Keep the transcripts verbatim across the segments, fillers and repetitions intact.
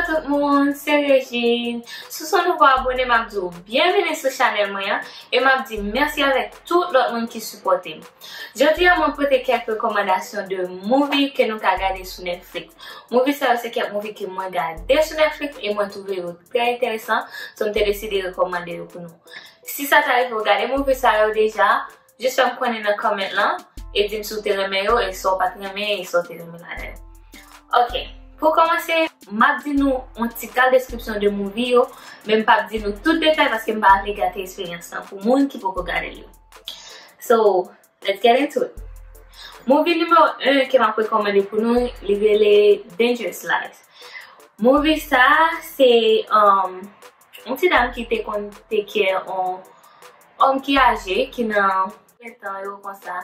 Tout moun, se Regine. Si w se yon nouvo abone, m ap di w byenveni sou chanèl mwen an, e m ap di mèsi avèk tout lòt moun ki sipòte m. Jodi a, mwen pote kèk rekòmandasyon de movie ke nou ka gade sou Netflix. Movie sa yo se kèk movie ke mwen gade sou Netflix e mwen twouve yo trè enteresan, so m te deside rekòmande yo pou nou. Si sa ta rive w gade movie sa yo deja, jis fè m konnen nan comment lan e di m si w te renmen yo e sa w pa t renmen e sa w te renmen ladan yo. Ok, pou kòmanse, m ap di nou yon ti kal deskripsyon de movie yo, men m p ap di nou tout detay paske m pa vle gate eksperyans lan pou moun ki poko gade l yo. So, let's get into it. Movie nimewo en ke m ap rekòmande pou nou, li rele Dangerous Lies. Movie sa, se um, yon ti dam ki te konn take care yon òm ki aje, ki nan trant an yo konsa,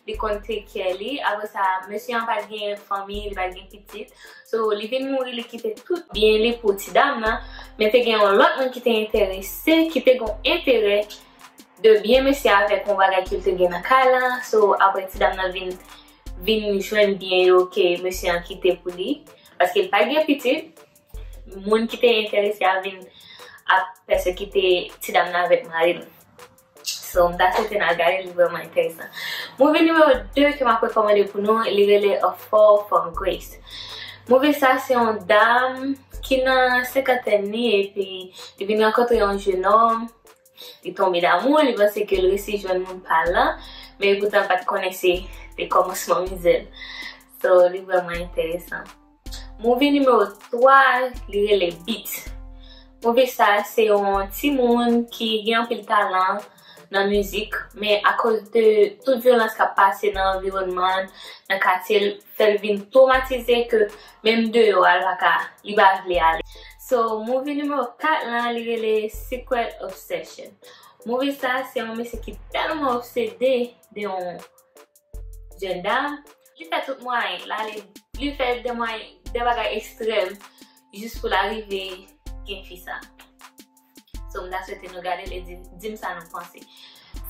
li konn take care li. Apre sa, mesye an pa t gen fanmi, li pa t gen pitit. So, li vin mouri, li kite tout byen li pou ti dam nan. Men te gen yon lòt moun ki te enterese, ki te gen yon enterè de byen mesye avèk yon bagay ke l te gen nan kay la. So, apre ti dam nan vin, vin jwenn byen yo ke mesye an kite pou li. Paske l pa t gen pitit, moun ki te enterese a vin ap pèsekite ti dam nan avèk mari l. So, m ta swete n al gade, li vrèman enteresan. Movie nimewo de ke m ap rekòmande pou nou, li rele A Fall from Grace. Movie sa, se yon dam ki nan senkantèn li, epi li vin rankontre yon jennòm, li tonbe damou, li panse ke l resi jwenn moun pa l lan, men epoutan l pa t konnen se te kòmansman mizè l. So, li vrèman enteresan. Movie nimewo twa, li rele Beat. Movie sa, se yon timoun ki gen anpil talan nan mizik, men akoz de tout vyolans k ap pase nan anviwònman l, nan katye l, fè l vin twomatize ke menm deyò a, l pa ka, li pa vle ale. So, movie nimewo kat lan, li rele Secret Obsession. Movie sa, se yon mesye ki tèlman obsede de yon jèn dam, li fè tout mwayen, l ale, li fè de mwayen, de bagay ekstrèm, jis pou l arive gen fi sa. So, m ta swete nou gade l e di, di m sa nou panse.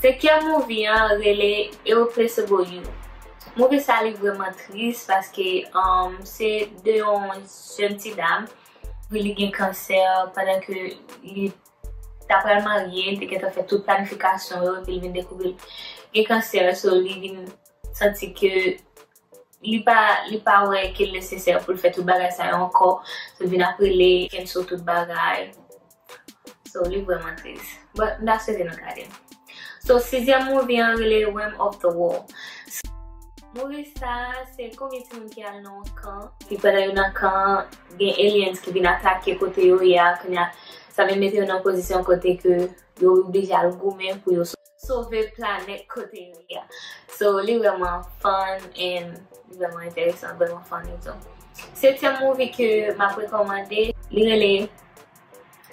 Senkyèm movie an rele Irreplaceable You. Movie sa, li vrèman tris paske um, se de yon jèn ti dam, epi li gen kansè pandan ke li ta pral marye, li te gentan fè tout planifikasyon yo, epi li vin dekouvri l gen kansè, so li vin santi ke li pa, li pa wè ke l nesesè pou l fè tout bagay sa yo ankò, so l vin ap rele, cancel tout bagay. So, li vrèman tris. But, m ta swete nou gade l. So, sizyèm movie an rele Realm of the World. Movie sa, se konbyen timoun ki al nan yon kan. Epi pandan yo nan kan an, gen aliens ki vin atake kote yo ye a. Kounye a, sa vin mete yo nan pozisyon kote ke yo oblije al goumen pou yo so-, sove planèt kote yo ye a. So, li vrèman fun and li vrèman enteresan, vrèman funny tou. Setyèm movie ke m ap rekòmande, li rele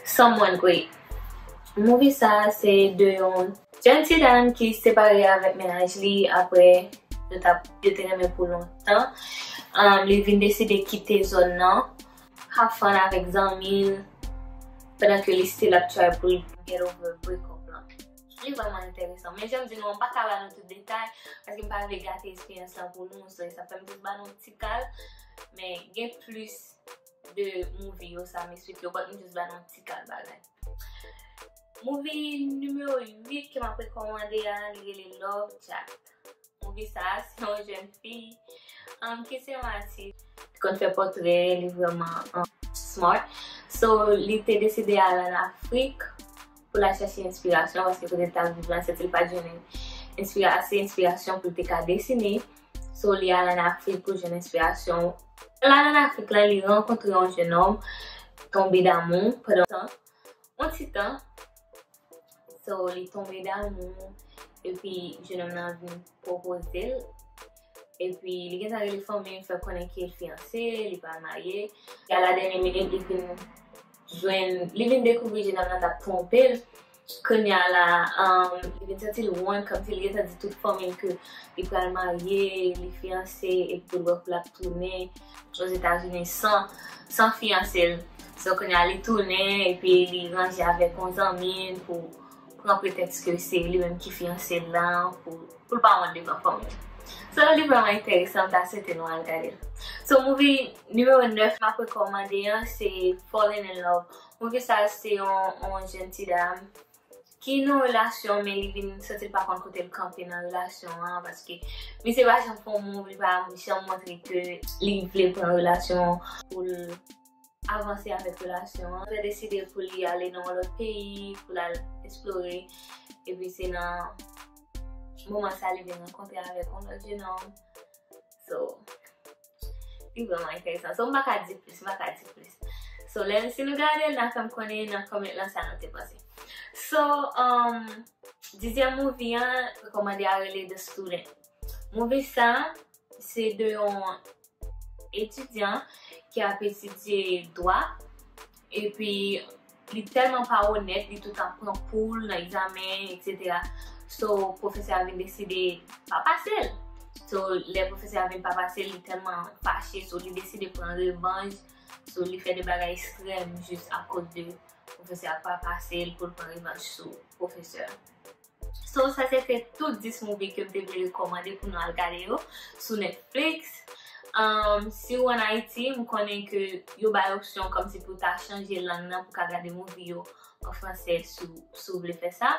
Someone Great. Movie sa a se de yon jèn ti dam ki separe avèk mennaj li apre yo t ap, yo te renmen pou lontan. Um, li vin deside kite zòn nan, have fun avèk zanmi l, pandan ke li still ap try pou l get over break up lan. Li vrèman enteresan. Men jan m di nou, m pa ka ba nou tout detay, paske m pa vle gate eksperyans lan pou nou, so sa fè m jis ba nou ti kal, men gen plis de movie yo sa m esplike yo, but m jis ba nou ti kal bagay. Movie nimewo uit ke m ap rekòmande a, li rele Love Jack. Movie sa a, se yon jèn fi, um, ki se yon atis, ki konn fè pòtrè, li vrèman, um, smart. So, li te deside al ann Afrik pou l al chèche enspirasyon, paske kote l t ap viv la, santi l pa t jwenn enspira-, ase enspirasyon pou l te ka desine. So, li al ann Afrik pou jwenn enspirasyon. L al ann Afrik la, li rankontre yon jennòm, tonbe damou pandan yon ti tan. So, li tonbe damou, epi jennòm nan vin pwopoze l. Epi, li gentan rele fanmi l, fè konnen ke l fiyanse, li pral marye. A la dènyè minit, li vin jwenn, li vin dekouvri jennòm nan t ap twonpe l. Kounye a la, um, li vin santi l wont, kòmsi li gentan di tout fanmi l ke li pral marye, li fiyanse, epi pou l wè pou l ap tounen Ozetazini san, san fiyanse l. So, kounye a, li tounen, epi li ranje avèk yon zanmi l pou pran pretèks ke se li menm ki fiyanse l lan, pou, pou l pa wont devan fanmi l. So, li vrèman enteresan, m ta swete nou al gade l. So, movie nimewo nèf m ap rekòmande an, se Falling in Love. Movie sa, se yon, yon jèn ti dam ki nan relasyon, men li vin santi l pa konn kote l kanpe nan relasyon an, paske misye pa janm fè yon move, li pa janm montre ke li vle pran relasyon pou l avanse avèk relasyon an. Li deside pou li ale nan yon lòt peyi, pou l al eksplore. Epi se nan moman sa li vin rankontre avèk yon lòt jenòm. So, li vrèman enteresan. So, m pa ka di plis, m pa ka di plis. So, lè si nou gade l, n a fè m konnen nan comment lan sa nou te panse. So, um, dizyèm movie an, rekòmande a rele The Student. Movie sa, se de yon etidyan ki ap etidye dwa, epi li tèlman pa onèt, li toutan pran kou l nan egzamen, etsetera. So, pwofesè a vin deside pa pase l. So, lè pwofesè a vin pa pase l, li tèlman fache, so, li deside pran revanj. So, li fè de bagay ekstrèm jis akoz de pwofesè a pa pase l pou l pran revanj sou pwofesè. So, sa se te tout dis movie ke m te vle rekòmande pou nou al gade yo sou Netflix. Um, si w ann Ayiti, m konnen ke yo bay opsyon kòmsi pou ta chanje lang nan pou ka gade movie yo an fransè si w, si w vle fè sa.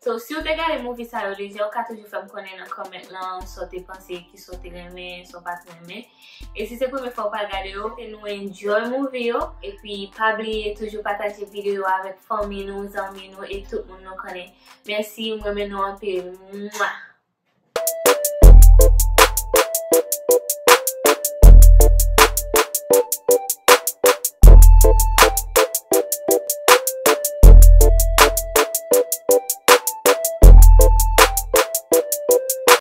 So, si w te gade movie sa yo deja, ou ka toujou fè m konnen nan comment lan sa w te panse, ki sa w te renmen, sa w pa t renmen. E si se premye fwa w pral gade yo, ke nou enjoy movie yo. Epi pa bliye toujou pataje videyo yo avèk fanmi nou, zanmi nou e tout moun nou konnen. Mèsi, m renmen nou anpil. Mwa!